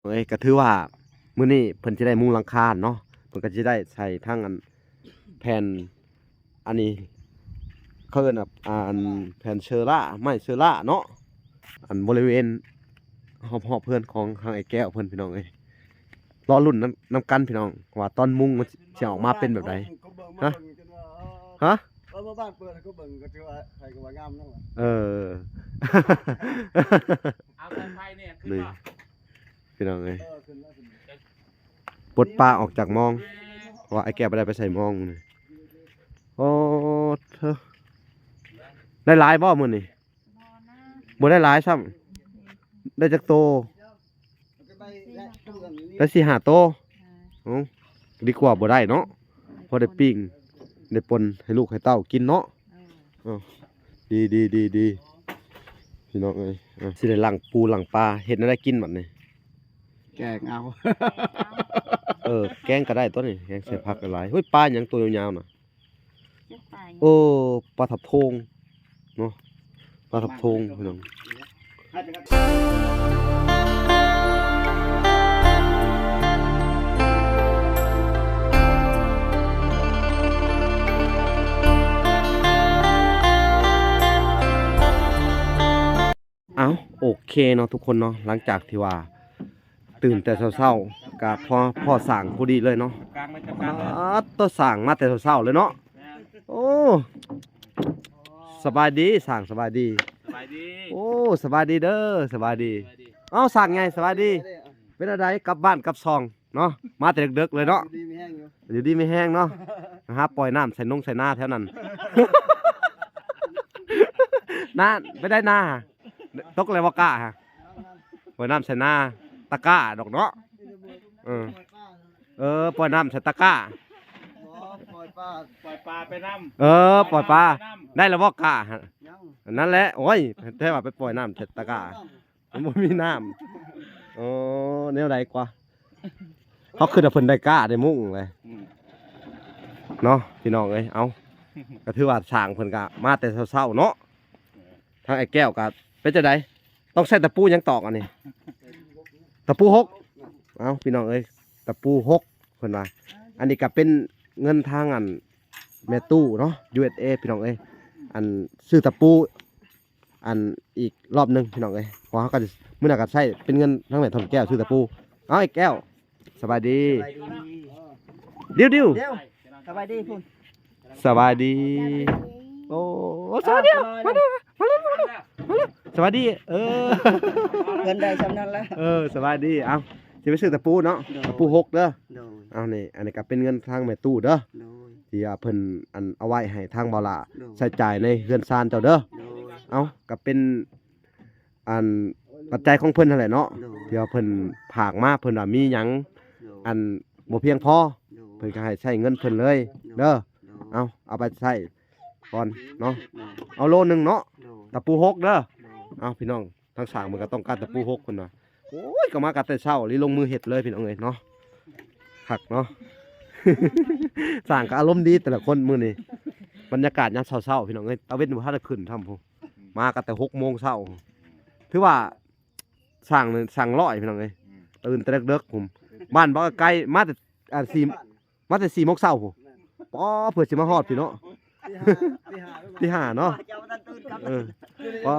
ເອີຍ ກໍຖືວ່າມື້ນີ້ເພິ່ນຊິໄດ້ມຸງຫຼັງຄາເນາະ ເພິ່ນກໍຊິໄດ້ໃສ່ທັງອັນ ແຜ່ນ ອັນນີ້ເຂົາເອີ້ນວ່າ ອ່າ ອັນແຜ່ນເຊີລາ ໄມ້ເຊີລາເນາະ ອັນບໍລິເວນຮອບໆເຮືອນຂອງທາງອ້າຍແກ້ວເພິ່ນ ພີ່ນ້ອງເອີຍ. ລໍລຸ້ນນຳ ນຳກັນພີ່ນ້ອງ ວ່າຕອນມຸງມັນຊິອອກມາເປັນແບບໃດ. ຮະ? ຮະ? ເອີ ມາບ້ານເປີດໃຫ້ເຂົາເບິ່ງກໍຖືວ່າໃຜກໍວ່າງາມນຳ. ເອີ ເອົາສາຍໄຟນີ້ຂຶ້ນ ນີ້ ບໍ່? ພີ່ນ້ອງເອີຍ ເອີ ຂຶ້ນແລ້ວ ຂຶ້ນ ປົດປາອອກຈາກມອງ ເພາະວ່າອ້າຍແກ້ວບໍ່ໄດ້ໄປໃສ່ມອງມື້ນີ້. ໂອ້ ເທີ ໄດ້ຫຼາຍບໍ່ມື້ນີ້? ບໍ່ນະ ບໍ່ໄດ້ຫຼາຍຊ້ຳ. ໄດ້ຈັກໂຕ? ໄດ້ສີ່ຫ້າໂຕ. ເອີ ເອົ້າ ດີກວ່າບໍ່ໄດ້ເນາະ ພໍໄດ້ປີ້ງ ໄດ້ປົ່ນໃຫ້ລູກໃຫ້ເຕົ້າກິນເນາະ. ເອີ ເອົ້າ ດີໆໆໆ ພີ່ນ້ອງເອີຍ. ເອົ້າ ຊິໄດ້ລ້າງປູລ້າງປາ ເຮັດແນວໃດກິນບັດນີ້? ແກງເອົາ. ເອີ ແກງກໍໄດ້ຕົວນີ້ ແກງໃສ່ຜັກຫຼາຍໆ. ເຮີ້ຍ ປາຫຍັງຕົວຍາວໆນະ? ຈັກປາຫຍັງ? ໂອ້ ປາທັບໂທງເນາະ ປາທັບໂທງພີ່ນ້ອງ. ເອົ້າ ໂອເຄເນາະທຸກຄົນເນາະ ຫຼັງຈາກທີ່ວ່າຕື່ນແຕ່ເຊົ້າໆ ກະພໍພໍສ້າງພໍດີເລີຍເນາະ. ປາດໂທ້ ສ້າງມາແຕ່ເຊົ້າໆເລີຍເນາະ. ໂອ້ ສະບາຍດີ ສ້າງ ສະບາຍດີ. ສະບາຍດີ. ໂອ້ ສະບາຍດີເດີ ສະບາຍດີ. ເອົ້າ ສ້າງໃຫຍ່ ສະບາຍດີ. ເປັນແນວໃດ ກັບບ້ານກັບຊ່ອງເນາະ ມາແຕ່ເດິກໆເລີຍເນາະ. ຢູ່ດີມີແຮງເນາະ ຫາປ່ອຍນ້ຳໃສ່ນົງໃສ່ນາແຖວນັ້ນ. ນາ ໄປໄດ້ນາ ຕົກແລ້ວບໍ່ກ້າຫະ ປ່ອຍນ້ຳໃສ່ນາ ຕະກ້າດອກເນາະ. ເອີ ເອີ ປ່ອຍນ້ຳໃສ່ຕະກ້າ. ບໍ່ ປ່ອຍປາ ປ່ອຍປາໄປນຳ. ເອີ ປ່ອຍປາ ໄດ້ແລ້ວບໍ່ກ້າຫະ? ຍັງ. ນັ້ນແຫຼະ ໂອ້ຍ ແທ້ວ່າໄປປ່ອຍນ້ຳໃສ່ຕະກ້າ ມັນບໍ່ມີນ້ຳ. ໂອ້ ແນວໃດກວ່າ ເຮົາຄິດວ່າເພິ່ນໄດ້ກ້າໄດ້ມຸ້ງເລີຍ. ອືມ ເນາະ ພີ່ນ້ອງເອີຍ. ເອົ້າ ກໍຖືວ່າຊ່າງເພິ່ນກໍມາແຕ່ເຊົ້າໆເນາະ. ເອີ ທາງອ້າຍແກ້ວກໍເປັນຈັ່ງໃດ ຕ້ອງໃຊ້ຕະປູຫຍັງຕອກອັນນີ້? ຕະປູຫົກ. ເອົ້າ ພີ່ນ້ອງເອີຍ ຕະປູຫົກເພິ່ນວ່າ. ອັນນີ້ກໍເປັນເງິນທາງອັນແມ່ຕູ້ເນາະ ຢູເອັສເອ ພີ່ນ້ອງເອີຍ ອັນຊື້ຕະປູ ອັນອີກລອບໜຶ່ງ ພີ່ນ້ອງເອີຍ ເພາະເຮົາກໍ ມື້ໜ້າກໍໃຊ້ເປັນເງິນທາງແມ່ທອງແກ້ວຊື້ຕະປູ. ເອົ້າ ອ້າຍແກ້ວ ສະບາຍດີ. ສະບາຍດີ. ດິວ ດິວ ສະບາຍດີພຸ້ນ. ສະບາຍດີ. ໂອ້ ສະບາຍດີ. ມາເດີ ມາເດີ ມາເດີ ມາເດີ. ສະບາຍດີ. ເອີ ເພິ່ນໄດ້ຊ່ຳນັ້ນລະ. ເອີ ສະບາຍດີ. ເອົ້າ ຊິໄປຊື້ຕະປູເນາະ. ໂດຍ. ຕະປູຫົກເດີ. ໂດຍ. ເອົາ ນີ້ ອັນນີ້ກໍເປັນເງິນທາງແມ່ຕູ້ເດີ. ໂດຍ. ທີ່ວ່າເພິ່ນ ອັນ ເອົາໄວ້ໃຫ້ທາງບ່າວຫຼ້າ ໂດຍ ໃຊ້ຈ່າຍໃນເຮືອນຊານເຈົ້າເດີ. ໂດຍ. ເອົ້າ ກໍເປັນ ອັນ ປັດໄຈຂອງເພິ່ນຫັ້ນແຫຼະເນາະ. ໂດຍ. ທີ່ວ່າເພິ່ນຝາກມາ ເພິ່ນວ່າມີຫຍັງ ໂດຍ ອັນບໍ່ພຽງພໍ ໂດຍ ເພິ່ນກໍໃຫ້ໃຊ້ເງິນເພິ່ນເລີຍ ໂດຍ ເດີ. ໂດຍ. ເອົາ ເອົາໄປໃຊ້ກ່ອນເນາະ. ໂດຍ. ເອົາໂລໜຶ່ງເນາະ. ໂດຍ. ຕະປູຫົກເດີ. ໂດຍ. ເອົາ ພີ່ນ້ອງ ທາງຊ່າງເພິ່ນກໍຕ້ອງການຕະປູຫົກເພິ່ນວ່າ. ໂອ້ຍ ກໍມາກັນແຕ່ເຊົ້າ ລີລົງມືເຮັດເລີຍ ພີ່ນ້ອງເອີຍເນາະ. ຄັກເນາະ ຊ່າງກໍອາລົມດີແຕ່ລະຄົນມື້ນີ້. ບັນຍາກາດຍາມເຊົ້າໆ ພີ່ນ້ອງເອີຍ ຕາເວັນບໍ່ທັນໄດ້ຂຶ້ນຊ້ຳພຸ້ນ ມາກໍແຕ່ຫົກໂມງເຊົ້າ. ຖືວ່າຊ່າງນີ້ຊ່າງຮ້ອຍ ພີ່ນ້ອງເອີຍ. ອືມ ຕື່ນແຕ່ເດິກໆພຸ້ນ ບ້ານບໍ່ໄກ ມາແຕ່ ອັນ ສີ່ ມາແຕ່ສີ່ໂມງເຊົ້າພຸ້ນ. ປໍ ເພື່ອຊິມາຮອດພີ້ເນາະ. ຕີຫ້າ ຕີຫ້າເນາະ. ເຈົ້າບໍ່ທັນຕື່ນກັບ. ເອີ ປໍ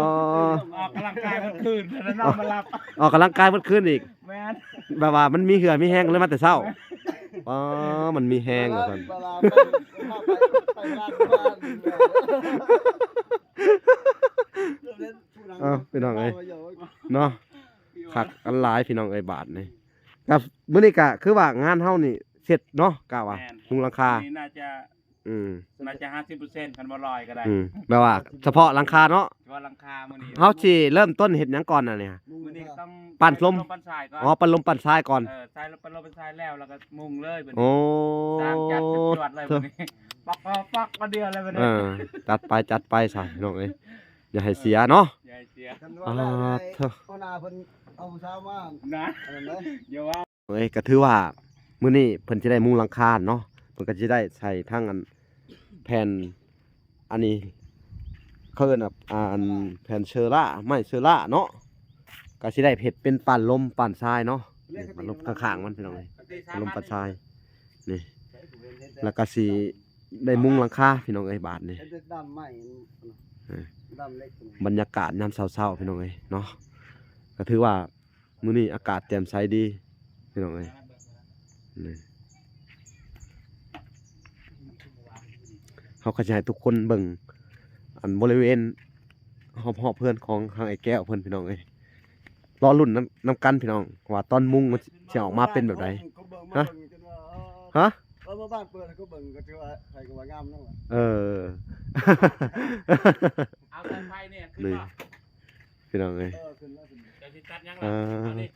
ອອກກຳລັງກາຍໝົດຄືນ ແລ້ວນອນບໍ່ຫຼັບ. ອອກກຳລັງກາຍໝົດຄືນອີກ. ແມ່ນ. ແບບວ່າມັນມີເຫື່ອມີແຮງເລີຍມາແຕ່ເຊົ້າ. ແມ່ນ. ອໍ ມັນມີແຮງວ່າຊັ້ນ. ເອົ້າ ພີ່ນ້ອງເອີຍ ເນາະ. ຄັກກັນຫຼາຍ ພີ່ນ້ອງເອີຍ ບາດນີ້. ກັບມື້ນີ້ກະຄືວ່າງານເຮົານີ້ເສັດເນາະ ກະວ່າ ແມ່ນ ມຸງຫຼັງຄາ. ມື້ນີ້ໜ້າຈະ ອືມ ໜ້າຈະຫ້າສິບເປີເຊັນ ຄັນບໍ່ຮ້ອຍກໍໄດ້. ອືມ ແບບວ່າສະເພາະຫຼັງຄາເນາະ. ສະເພາະຫຼັງຄາມື້ນີ້. ເຮົາຊິເລີ່ມຕົ້ນເຮັດຫຍັງກ່ອນນະນີ້? ມື້ນີ້ກໍຕ້ອງ ປັ້ນລົມ ປັ້ນຊາຍກ່ອນ. ອໍ ປັ້ນລົມປັ້ນຊາຍກ່ອນ. ເອີ ໃສ່ລົມ ປັ້ນລົມປັ້ນຊາຍແລ້ວ ແລ້ວກໍມຸງເລີຍບັດນີ້. ໂອ້ ສ້າງຈັດຈວດເລີຍບັດນີ້. ປັກ ປັກ ປັກ ບາດດຽວເລີຍບັດນີ້. ເອີ ຈັດໄປ ຈັດໄປຊະ ພີ່ນ້ອງເອີຍ ຢ່າໃຫ້ເສຍເນາະ. ຢ່າໃຫ້ເສຍ. ອ່າ ເອີ ເຖິ ຫົວໜ້າເພິ່ນເອົາຜູ້ສາວມານະ ອັນນັ້ນເດ້. ຢ່າວ່າ ເອີຍ ກໍຖືວ່າມື້ນີ້ເພິ່ນຊິໄດ້ມຸງຫຼັງຄາເນາະ. ເພິ່ນກໍຊິໄດ້ໃສ່ທັງອັນ ແຜ່ນ ອັນນີ້ເຂົາເອີ້ນວ່າ ອ່າ ອັນແຜ່ນເຊີລາ ໄມ້ເຊີລາເນາະ. ກໍຊິໄດ້ເຮັດເປັນປານລົມປານຊາຍເນາະ. ນີ້ ພັດລົມຂ້າງໆ ມັນ ພີ່ນ້ອງເອີຍ ພັດລົມປັດຊາຍ ນີ້ ແລ້ວກໍຊິໄດ້ມຸງຫຼັງຄາ ພີ່ນ້ອງເອີຍ ບາດນີ້ ເຮັດດຳໄມ້ ເອີ ດຳເຫຼັກ ບັນຍາກາດຍາມເຊົ້າໆ ພີ່ນ້ອງເອີຍເນາະ ກໍຖືວ່າ ມື້ນີ້ອາກາດແຈ່ມໃສດີ ພີ່ນ້ອງເອີຍ ນີ້ ເຮົາກໍຊິໃຫ້ທຸກຄົນເບິ່ງ ອັນ ບໍລິເວນຮອບໆ ເຮືອນຂອງທາງອ້າຍແກ້ວເພິ່ນ ພີ່ນ້ອງເອີຍ ລໍລຸ້ນນຳ ນຳກັນ ພີ່ນ້ອງ ວ່າຕອນມຸງມັນຊິອອກມາເປັນແບບໃດ ຮະ ຮະ ເອີ ມາບ້ານເປີດໃຫ້ເຂົາເບິ່ງກໍຖືວ່າໃຜກໍວ່າງາມເນາະ ເອີ ເອົາສາຍໄຟນີ້ຂຶ້ນ ນີ້ ບໍ່? ພີ່ນ້ອງເອີຍ ເອີ ຂຶ້ນແລ້ວ ຂຶ້ນ ເຈົ້າຊິຕັດຫຍັງ ອ່າ ລະ ອັນນີ້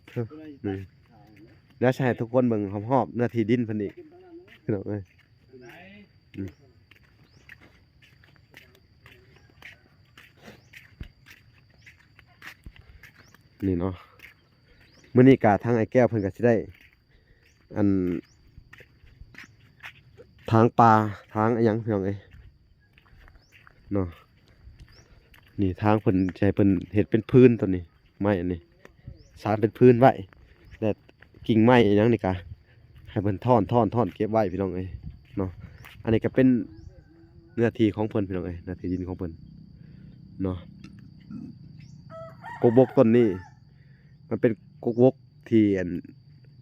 ນີ້ ດຽວຊິໃຫ້ທຸກຄົນເບິ່ງຮອບໆ ເນື້ອທີ່ດິນເພິ່ນອີກ ພີ່ນ້ອງເອີຍ ອືມ ນີ້ເນາະ ມື້ນີ້ກະທາງອ້າຍແກ້ວເພິ່ນກະຊິໄດ້ ອັນ ຖາງປ່າ ຖາງອີ່ຫຍັງ ພີ່ນ້ອງເອີຍ ເນາະ ນີ້ທາງເພິ່ນ ຊິໃຫ້ເພິ່ນເຮັດເປັນພື້ນຕົວນີ້ ໄມ້ອັນນີ້ ສານເປັນພື້ນໄວ້ ແລະ ກິ່ງໄມ້ອີ່ຫຍັງນີ້ກະໃຫ້ເພິ່ນທ້ອນ ທ້ອນ ທ້ອນເກັບໄວ້ ພີ່ນ້ອງເອີຍເນາະ ອັນນີ້ກະເປັນເນື້ອທີ່ຂອງເພິ່ນ ພີ່ນ້ອງເອີຍ ເນື້ອທີ່ດິນຂອງເພິ່ນເນາະ ກົກບົກຕົ້ນນີ້ ມັນເປັນກົກບົກທີ່ ອັນ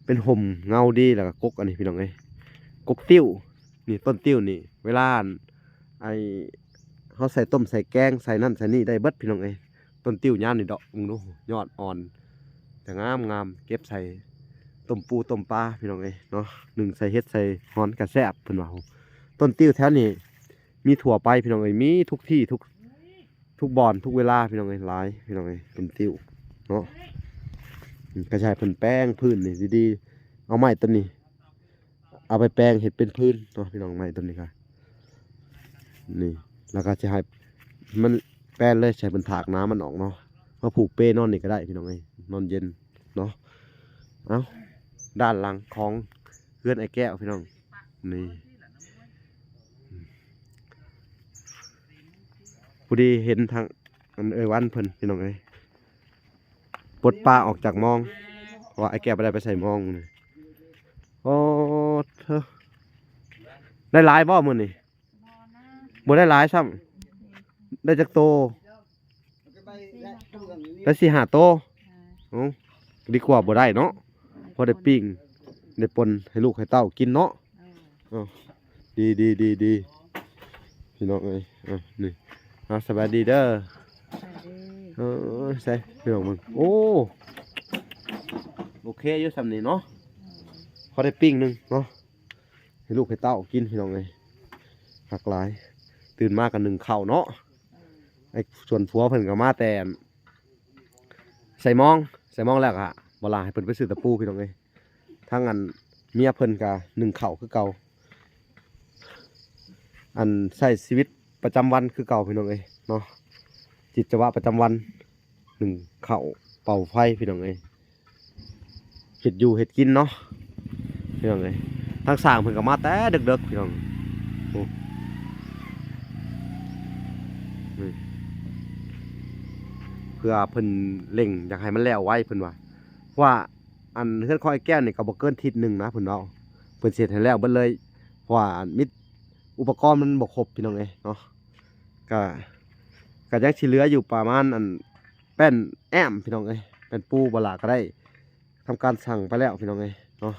ເປັນຮົ່ມເງົາດີ ແລ້ວກະກົກອັນນີ້ ພີ່ນ້ອງເອີຍ ກົກຕິ້ວ ນີ້ຕົ້ນຕິ້ວນີ້ ເວລາ ອັນ ໄອ້ ເຮົາໃສ່ຕົ້ມໃສ່ແກງ ໃສ່ນັ້ນໃສ່ນີ້ໄດ້ເບິດ ພີ່ນ້ອງເອີຍ ຕົ້ນຕິ້ວຍາມນີ້ດອກ ເບິ່ງດູ ຍອດອ່ອນ ຈະງາມໆ ເກັບໃສ່ຕົ້ມປູຕົ້ມປາ ພີ່ນ້ອງເອີຍເນາະ ໜຶ້ງໃສ່ເຫັດໃສ່ຫອນກະແຊບ ເພິ່ນວ່າ ຕົ້ນຕິ້ວແຖວນີ້ມີທົ່ວໄປ ພີ່ນ້ອງເອີຍ ມີທຸກທີ່ ທຸກ ທຸກບ່ອນ ທຸກເວລາ ພີ່ນ້ອງເອີຍ ຫຼາຍ ພີ່ນ້ອງເອີຍ ຕົ້ນຕິ້ວເນາະ ອືມ ກະຊິໃຫ້ເພິ່ນແປງພື້ນນີ້ດີໆ ເອົາໄມ້ຕົ້ນນີ້ ເອົາໄປແປງເຮັດເປັນພື້ນເນາະ ພີ່ນ້ອງ ໄມ້ຕົ້ນນີ້ກະ ນີ້ ແລ້ວກໍຊິໃຫ້ມັນແປນເລີຍ ໃຫ້ມັນຖາກໜາມັນອອກເນາະ ມາຜູກເປນອນນີ້ກໍໄດ້ ພີ່ນ້ອງເອີຍ ນອນເຢັນເນາະ ເອົ້າ ດ້ານຫຼັງຂອງເຮືອນອ້າຍແກ້ວ ພີ່ນ້ອງ ນີ້ ພໍດີເຫັນທາງ ອັນ ເອື້ອຍວັນເພິ່ນ ພີ່ນ້ອງເອີຍ ປົດປາອອກຈາກມອງ ເພາະວ່າອ້າຍແກ້ວບໍ່ໄດ້ໄປໃສ່ມອງມື້ນີ້ ໂອ້ ເທີ ໄດ້ຫຼາຍບໍ່ມື້ນີ້? ບໍ່ໄດ້ຫຼາຍຊ້ຳ ໄດ້ຈັກໂຕ? ໄດ້ສີ່ຫ້າໂຕ ເອີ ເອົ້າ ດີກວ່າບໍ່ໄດ້ເນາະ ພໍໄດ້ປີ້ງ ໄດ້ປົ່ນໃຫ້ລູກໃຫ້ເຕົ້າກິນເນາະ ເອີ ເອົ້າ ດີໆໆໆ ພີ່ນ້ອງເອີຍ ເອົ້າ ນີ້ ເອົາ ສະບາຍດີເດີ ສະບາຍດີ ເອີ ໃສ່ ພີ່ນ້ອງເບິ່ງ ໂອ້ ໂອເຄຢູ່ຊ່ຳນີ້ເນາະ ເອີ ພໍໄດ້ປີ້ງໜຶ່ງເນາະ ໃຫ້ລູກໃຫ້ເຕົ້າກິນ ພີ່ນ້ອງເອີຍ ຄັກຫຼາຍ ຕື່ນມາກໍໜຶ້ງເຂົ້າເນາະ ເອີ ໄອ້ສ່ວນຜົວເພິ່ນກໍມາແຕ່ ໃສ່ມອງ ໃສ່ມອງແລ້ວກະບໍ່ລາໃຫ້ເພິ່ນໄປຊື້ຕະປູ ພີ່ນ້ອງເອີຍ ທາງອັນເມຍເພິ່ນກະໜຶ້ງເຂົ້າຄືເກົ່າ ອັນໃຊ້ຊີວິດປະຈຳວັນຄືເກົ່າ ພີ່ນ້ອງເອີຍເນາະ ກິດຈະວະປະຈຳວັນ ໜຶ້ງເຂົ້າ ເປົ່າໄຟ ພີ່ນ້ອງເອີຍ ເຮັດຢູ່ເຮັດກິນເນາະ ພີ່ນ້ອງເອີຍ ທາງຊ່າງເພິ່ນກໍມາແຕ່ເດິກໆ ພີ່ນ້ອງ ໂອ້ ນີ້ ເພື່ອເພິ່ນເລັ່ງຢາກໃຫ້ມັນແລ້ວໄວ ເພິ່ນວ່າ ເພາະວ່າ ອັນເຮືອນຂອງອ້າຍແກ້ວນີ້ກໍບໍ່ເກີນທິດໜຶ່ງນະ ເພິ່ນເວົ້າ ເພິ່ນຊິເຮັດໃຫ້ແລ້ວເບິດເລີຍ ເພາະວ່າມີອຸປະກອນມັນບໍ່ຄົບ ພີ່ນ້ອງເອີຍເນາະ ກະ ກະຍັງຊິເຫຼືອຢູ່ປະມານ ອັນ ແປ້ນແອ້ມ ພີ່ນ້ອງເອີຍ ແປ້ນປູ ບໍ່ຫຼາກໍໄດ້ ທຳການສັ່ງໄປແລ້ວ ພີ່ນ້ອງເອີຍເນາະ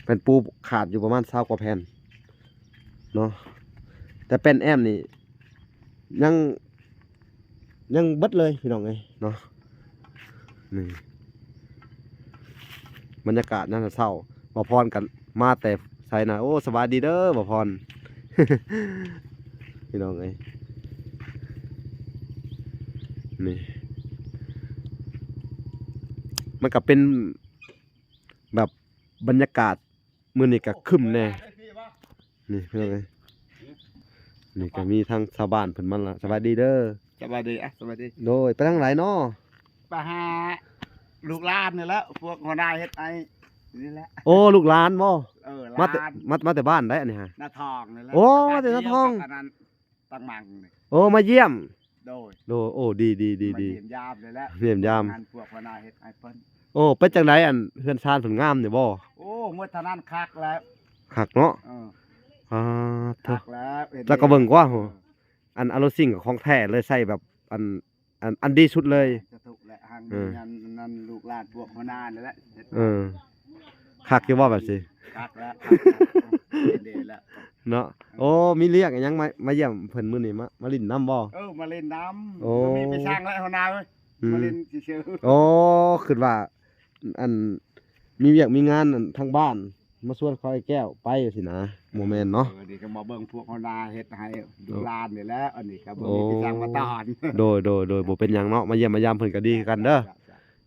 ແປ້ນປູຂາດຢູ່ປະມານຊາວກວ່າແຜ່ນເນາະ ແຕ່ແປ້ນແອ້ມນີ້ຍັງ ຍັງເບິດເລີຍ ພີ່ນ້ອງເອີຍເນາະ ນີ້ ບັນຍາກາດຍາມເຊົ້າ ບ່າວພອນກັນມາແຕ່ໃສນະ ໂອ້ ສະບາຍດີເດີ ບ່າວພອນ ພີ່ນ້ອງເອີຍ ນີ້ ມັນກໍເປັນແບບບັນຍາກາດ ມື້ນີ້ກໍຄຶ້ມແດ່ ນີ້ພີ່ນ້ອງເອີຍ ນີ້ກໍມີທັງຊາວບ້ານເພິ່ນມາລະ ສະບາຍດີເດີ ສະບາຍດີ ອ່ະ ສະບາຍດີ ໂດຍ ໄປທາງໃດເນາະ? ໄປຫາລູກຫຼານນີ້ແຫຼະ ພວກຫົວໜ້າເຮັດໄອ້ນີ້ແຫຼະ ໂອ້ ລູກຫຼານບໍ່? ເອີ ມາແຕ່ ຫຼານ ມາ ມາແຕ່ບ້ານໃດອັນນີ້ຫະ? ນາທອງນີ້ແຫຼະ ໂອ້ ມາແຕ່ນາທອງ ອັນນັ້ນ ຕັ້ງມັງນີ້ ໂອ້ ມາຢ້ຽມ ໂດຍ ໂດຍ ໂອ້ ດີໆໆໆ ມາຢ້ຽມຢາມນີ້ແຫຼະ ຢ້ຽມຢາມ ງານພວກຫົວໜ້າເຮັດໃຫ້ເພິ່ນ ໂອ້ ເປັນຈັ່ງໃດ ອັນເຮືອນຊານເພິ່ນງາມຢູ່ບໍ່? ໂອ້ ໝົດເທົ່ານັ້ນ ຄັກແລ້ວ ຄັກເນາະ. ເອີ ອ່າ ຄັກແລ້ວ ແລ້ວກໍເບິ່ງກວ່າ ເອີ ອັນອາໂລຊິງກໍຂອງແທ້ເລີຍ ໃສ່ແບບອັນ ອັນ ອັນດີສຸດເລີຍ. ສາທຸແຫຼະ ຫາກມີ ເອີ ອັນນັ້ນ ລູກຫຼານພວກຫົວໜ້ານີ້ແຫຼະ. ເອີ ຄັກຢູ່ບໍ່ແບບຊີ້? ຄັກແລ້ວ ຄັກແລ້ວ ເນາະ. ໂອ້ ມີລຽກອີ່ຫຍັງ ມາ ມາຢ້ຽມເພິ່ນມື້ນີ້ ມາ ມາຫຼິ້ນນຳບໍ່? ເອີ ມາຫຼິ້ນນຳ. ໂອ້ ບໍ່ມີໄປຊ່າງແລ້ວ ຫົວໜ້າເອີຍ. ອືມ ມາຫຼິ້ນຊື່ໆ. ໂອ້ ຄິດວ່າ ອັນ ມີວຽກມີງານ ອັນ ທາງບ້ານ ມາຊວນຂ້ອຍແກ້ວໄປຊີ້ນະ. ບໍ່ແມ່ນເນາະ. ເອີ ນີ້ກໍມາເບິ່ງພວກຫົວໜ້າເຮັດໃຫ້ລູກຫຼານນີ້ແຫຼະ. ອັນນີ້ກໍບໍ່ມີໄປຊ່າງມາຕ້ອນ. ໂດຍ ໂດຍ ໂດຍ ບໍ່ເປັນຫຍັງເນາະ. ມາຢ້ຽມມາຢາມເພິ່ນກໍດີຄືກັນເດີ.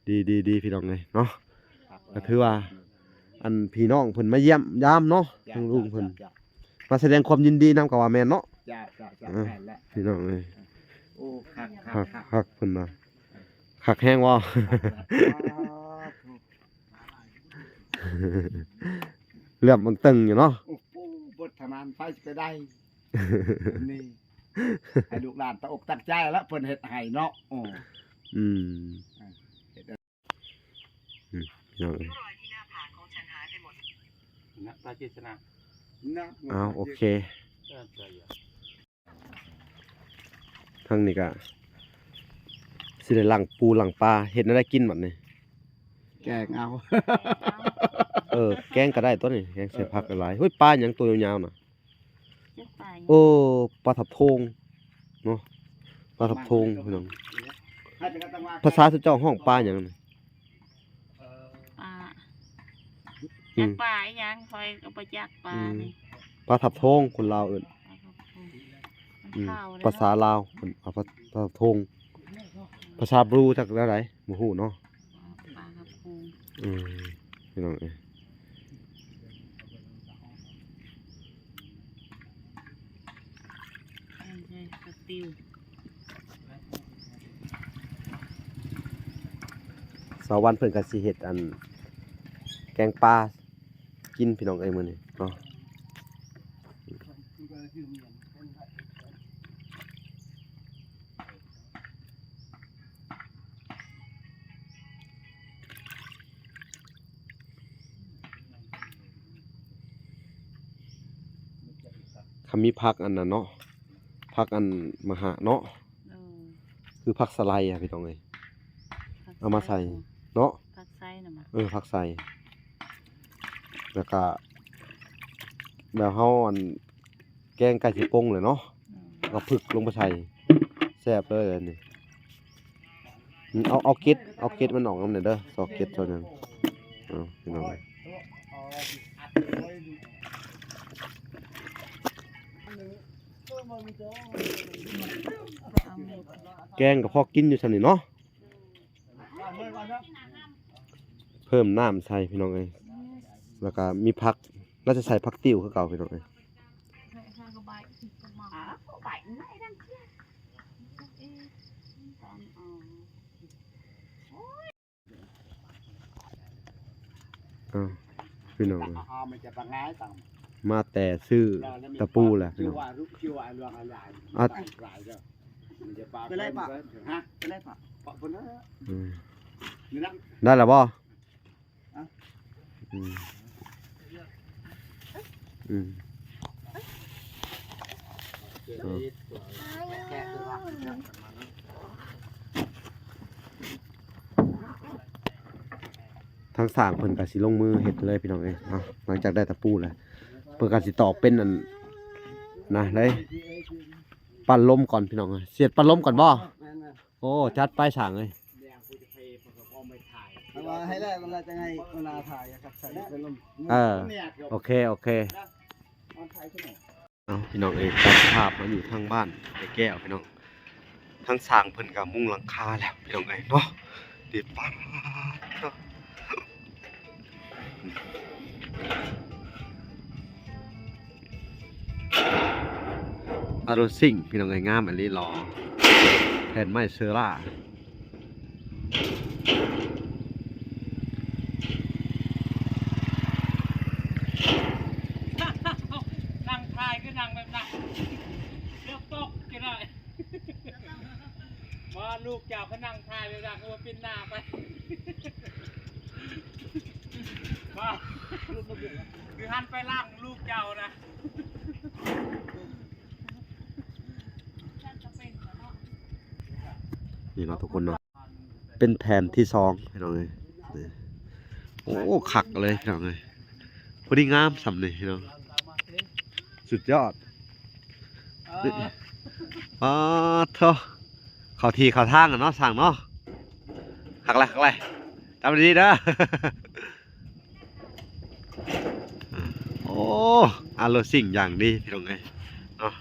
ດີ ດີ ດີ ພີ່ນ້ອງເອີຍເນາະ. ກໍຖືວ່າ ອັນ ພີ່ນ້ອງເພິ່ນມາຢ້ຽມຢາມເນາະ ທາງລຸງເພິ່ນ ມາສະແດງຄວາມຍິນດີນຳ ກໍວ່າແມ່ນເນາະ. ເຈົ້າ ເຈົ້າ ເຈົ້າ ເອີ ແມ່ນແຫຼະ ພີ່ນ້ອງເອີຍ. ໂອ້ ຄັກ ຄັກ ຄັກ ຄັກ ເພິ່ນວ່າ ຄັກແຮງບໍ່? ຄັກແລ້ວ ເຫຼື້ອມເບິ່ງເຕີງຢູ່ເນາະ. ໂອ້ໂຫ ບົດທະນານໄປຊິໄປໄດ້ ນີ້ ໃຫ້ລູກຫຼານຕັ້ງອົກຕັ້ງໃຈແລ້ວ ເພິ່ນເຮັດໃຫ້ເນາະ. ໂອ້ ອືມ ເຮັດ ອືມ ພີ່ນ້ອງເອີຍ ນະ ຕາເຈດຕະນາ ນະ ອ້າວ ໂອເຄ ເອີ ໃຈຢູ່. ທາງນີ້ກະຊິໄດ້ລ້າງປູລ້າງປາ ເຮັດແນວໃດກິນບັດນີ້? ແກງເອົາ. ເອີ ແກງກໍໄດ້ຕົວນີ້ ແກງໃສ່ ເອີ ຜັກຫຼາຍໆ. ໂອ້ຍ ປາຫຍັງຕົວຍາວໆນະ? ຈັກປາຫຍັງ? ໂອ້ ປາທັບໂທງເນາະ ປາທັບໂທງ ພີ່ນ້ອງ. ພາສາເຈົ້າຮ້ອງປາຫຍັງນີ້? ປາ ອືມ ຈັກປາອີ່ຫຍັງ ຂ້ອຍກໍບໍ່ຈັກປາ ອືມ ນີ້. ປາທັບໂທງ ຄົນລາວເອີ້ນ ປາທັບໂທງ ມັນ ອືມ ຂາວເດ້ ພາສາລາວເອີ້ນວ່າປາທັບໂທງ. ພາສາບຣູຈັກແນວໃດ ບໍ່ຮູ້ເນາະ. ປາກັບປູ ອືມ ພີ່ນ້ອງເອີຍ. ສາວວັນເພິ່ນກໍຊິເຮັດອັນແກງປາກິນ ພີ່ນ້ອງເອີຍ ມື້ນີ້ເນາະ. ຄັນມີຜັກອັນນັ້ນເນາະ ຜັກອັນມະຫະເນາະ ເອີ ຄືຜັກສະໄລອະ ພີ່ນ້ອງເອີຍ ເອົາມາໃສ່ເນາະ ຜັກໄຊນະ ເອີ ຜັກໄຊ ແລ້ວກະແບບເຮົາອັນ ແກງໃກ້ຊິປົງແລ້ວເນາະ ອືມ ເອົາຜຶກລົງໄປໃສ່ ແຊບເລີຍອັນນີ້. ອືມ ເອົາ ເອົາເກັດ ເອົາເກັດມັນອອກນຳແດ່ເດີ ຊອກເກັດຊອກຫຍັງ. ເອົາ ພີ່ນ້ອງ ແກງກໍພໍກິນຢູ່ຊ່ຳນີ້ເນາະ. ເພີ່ມນ້ຳໃສ່ພີ່ນ້ອງເອີຍ ແລ້ວກໍມີຜັກ ລາວຈະໃສ່ຜັກຕິ້ວຄືເກົ່າພີ່ນ້ອງເອີຍ. ອ້າວ ພີ່ນ້ອງເອີຍ ມາແຕ່ຊື້ຕະປູແຫຼະພີ່ນ້ອງ. ເປັນໄລປະ? ເປັນໄລປະ? ອືມ ໄດ້ລະບໍ່? ອືມ ອືມ ທາງຊ່າງເພິ່ນກໍຊິລົງມືເຮັດເລີຍພີ່ນ້ອງເອີຍເນາະ. ຫຼັງຈາກໄດ້ຕະປູແລ້ວ ເພິ່ນກໍຊິຕອກເປັນອັນນະ ໄດ້ ປັ້ນລົມກ່ອນພີ່ນ້ອງເອີຍ ສຽດປັ້ນລົມກ່ອນບໍ່? ແມ່ນໆ ໂອ້ ຈັດໄປຊ່າງເອີຍ ເອົາມາໃຫ້ແລ້ວ ເວລາຈະໃຫ້ເວລາຖ່າຍຄັບໃສ່ເປັນລົມ. ເອີ ໂອເຄ ໂອເຄ. ເອົາພີ່ນ້ອງເອີຍ ຕັດພາບມາຢູ່ທາງບ້ານໄອ້ແກ້ວພີ່ນ້ອງ. ທາງຊ່າງເພິ່ນກໍມຸງຫຼັງຄາແລ້ວພີ່ນ້ອງເອີຍເນາະ. ຕິດປາດເນາະ ອາໂລຊິງພີ່ນ້ອງເອີຍ ງາມອີ່ຫຼີຫຼໍ່ ແຜ່ນໄມ້ເຊີລາ. ນັ່ງຖ່າຍຄືນັ່ງແບບນັ້ນ ເກືອບຕົກຢູ່ໄດ໋. ວ່າລູກເຈົ້າກໍນັ່ງຖ່າຍແບບນັ້ນ ຄືວ່າປິ່ນໜ້າໄປ. ຄືຫັນໄປຫຼັງລູກເຈົ້ານະ. ນີ້ເນາະທຸກຄົນເນາະ ເປັນແຜ່ນທີສອງພີ່ນ້ອງເອີຍ. ນີ້ ໂອ້ ຄັກເລີຍພີ່ນ້ອງເອີຍ ພໍດີງາມສ່ຳນີ້ພີ່ນ້ອງ ສຸດຍອດ. ປາດໂທ້ ເຂົ້າທີ່ເຂົ້າທາງເນາະຊ່າງເນາະ. ຄັກຫຼາຍ ຄັກຫຼາຍ ຈັບດີໆເດີ. ໂອ້ ອາໂລຊິງຢ່າງດີພີ່ນ້ອງເອີຍເນາະ.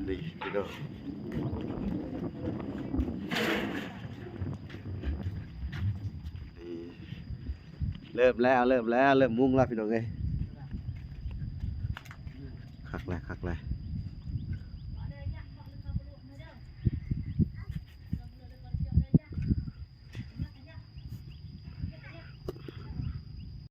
ນີ້ພີ່ນ້ອງ ນີ້ ເລີ່ມແລ້ວ ເລີ່ມແລ້ວ ເລີ່ມມຸງແລ້ວພີ່ນ້ອງເອີຍ. ຄັກຫຼາຍ ຄັກຫຼາຍ.